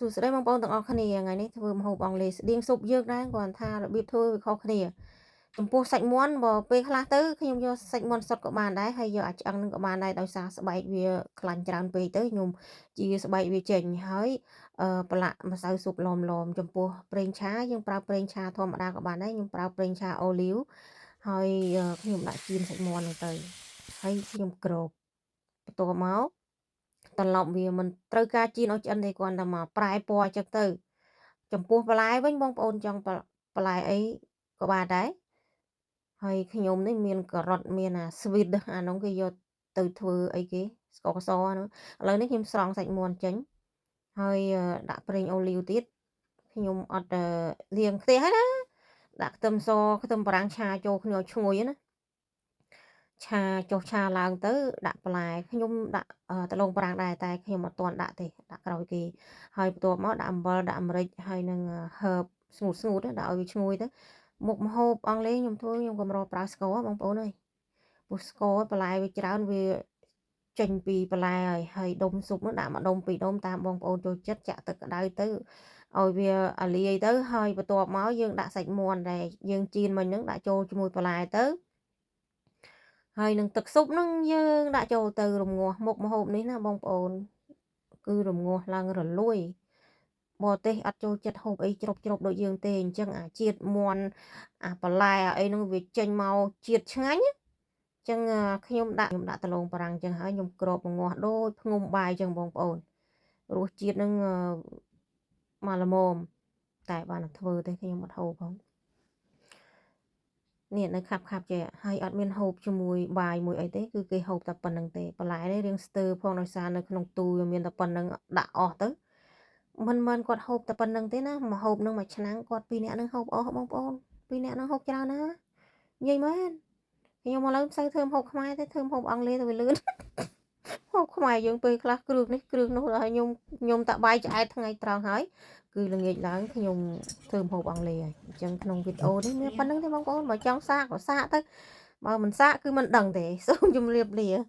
សួស្តីបងប្អូនទាំងអស់គ្នាថ្ងៃនេះធ្វើម្ហូបអង់គ្លេសស្តៀងស៊ុបយើងដែរគ្រាន់ថារបៀបធ្វើវាខុសគ្នាចំពោះសាច់មាន់បើពេលខ្លះទៅខ្ញុំយកសាច់មាន់សុទ្ធក៏បានដែរហើយយកអាឆ្អឹងនឹងក៏បានដែរដោយសារស្បែកវាខ្លាញ់ច្រើនពេកទៅខ្ញុំជាស្បែកវាចេញហើយប្រឡាក់ម្សៅស៊ុបឡមឡមចំពោះប្រេងឆាយើងប្រើប្រេងឆាធម្មតាក៏បានដែរខ្ញុំប្រើប្រេងឆាអូលីវហើយខ្ញុំដាក់ចៀនសាច់មាន់ហ្នឹងទៅហើយខ្ញុំគ្របបន្ទាប់មកត្រឡប់វាមិនត្រូវការចៀនឲ្យឆ្អិនទេគ្រាន់តែមកប្រែពណ៌អញ្ចឹងទៅចំពោះបន្លែវិញបងប្អូនចង់បន្លែអីក៏បានដែរហើយខ្ញុំនេះមានការ៉ុតមានអា swede អានោះគេយកទៅធ្វើអីគេស្ករសហ្នឹងឥឡូវនេះខ្ញុំស្រង់សាច់មាន់ចេញហើយដាក់ប្រេងអូលីវទៀតខ្ញុំអត់លាងខ្ទះហើយណាដាក់ខ្ទឹមសខ្ទឹមបារាំងឆាចូលគ្នាឲ្យឈ្ងុយណាឆាចុះឆាឡើងទៅដាក់បន្លែខ្ញុំដាក់ដលងប្រាំងដែរតែខ្ញុំអត់ទាន់ដាក់ទេដាក់ក្រោយគេហើយបន្ទាប់មកដាក់អំបិលដាក់ម្រេចហើយនឹង herb ស្ងួតស្ងួតដាក់ឲ្យវាឈ្ងុយទៅមុខម្ហូបអង់គ្លេសខ្ញុំធ្វើខ្ញុំកម្រប្រើស្ករបងប្អូនអើយព្រោះស្ករបន្លែវាច្រើនវាចេញពីបន្លែហើយហើយដុំស៊ុបនោះដាក់មួយដុំពីរដុំតាមបងប្អូនចូលចិត្តចាក់ទឹកក្តៅទៅឲ្យវាអាលាយទៅហើយបន្ទាប់មកយើងដាក់សាច់មាន់ដែលយើងចៀនមិញហ្នឹងដាក់ចូលជាមួយបន្លែទៅហើយនឹងទឹកស៊ុបនឹងយើងដាក់ចូលទៅរងាស់មុខម្ហូបនេះណាបងប្អូនគឺរងាស់ឡើងរលួយបរទេសអត់ចូលចិត្តហូបអីជ្រុបជ្រុបដូចយើងទេអញ្ចឹងអាជាតិមាន់អាបន្លែអាអីហ្នឹងវាចេញមកជាតិឆ្ងាញ់អញ្ចឹងខ្ញុំដាក់ដលងបារាំងអញ្ចឹងហើយខ្ញុំគ្របរងាស់ដូចផ្ងំបាយអញ្ចឹងបងប្អូនរសជាតិហ្នឹងមកល្មមតែបានធ្វើទេខ្ញុំអត់ហូបផងនេះនៅខាប់ខាប់ចេះហើយអត់មានហូបជាមួយបាយមួយអីទេគឺគេហូបតែប៉ុណ្្នឹងទេបន្លែនេះរៀងស្ទើរផងដោយសារនៅក្នុងទូវាមានតែប៉ុណ្្នឹងដាក់អស់ទៅមិនមែនគាត់ហូបតែប៉ុណ្្នឹងទេណាមកហូបនឹងមួយឆ្នាំងគាត់ពីរនាក់នឹងហូបអស់បងប្អូនពីរនាក់នឹងហូបច្រើនណានិយាយមែនខ្ញុំមកឡើយមិនសូវធ្វើម្ហូបខ្មែរទេធ្វើម្ហូបអង់គ្លេសទៅវាលឿនហូបខ្មែរយើងពេលខ្លះគ្រឿងនេះគ្រឿងនោះដល់ខ្ញុំខ្ញុំតាបាយឆ្អែតថ្ងៃត្រង់ហើយគឺល្ងាចឡើងខ្ញុំធ្វើម្ហូបអង់គ្លេសហើយអញ្ចឹងក្នុងវីដេអូនេះមានប៉ុណ្្នឹងទេបងប្អូនបើចង់សាកក៏សាកទៅបើមិនសាកគឺមិនដឹងទេសូមជម្រាបលា។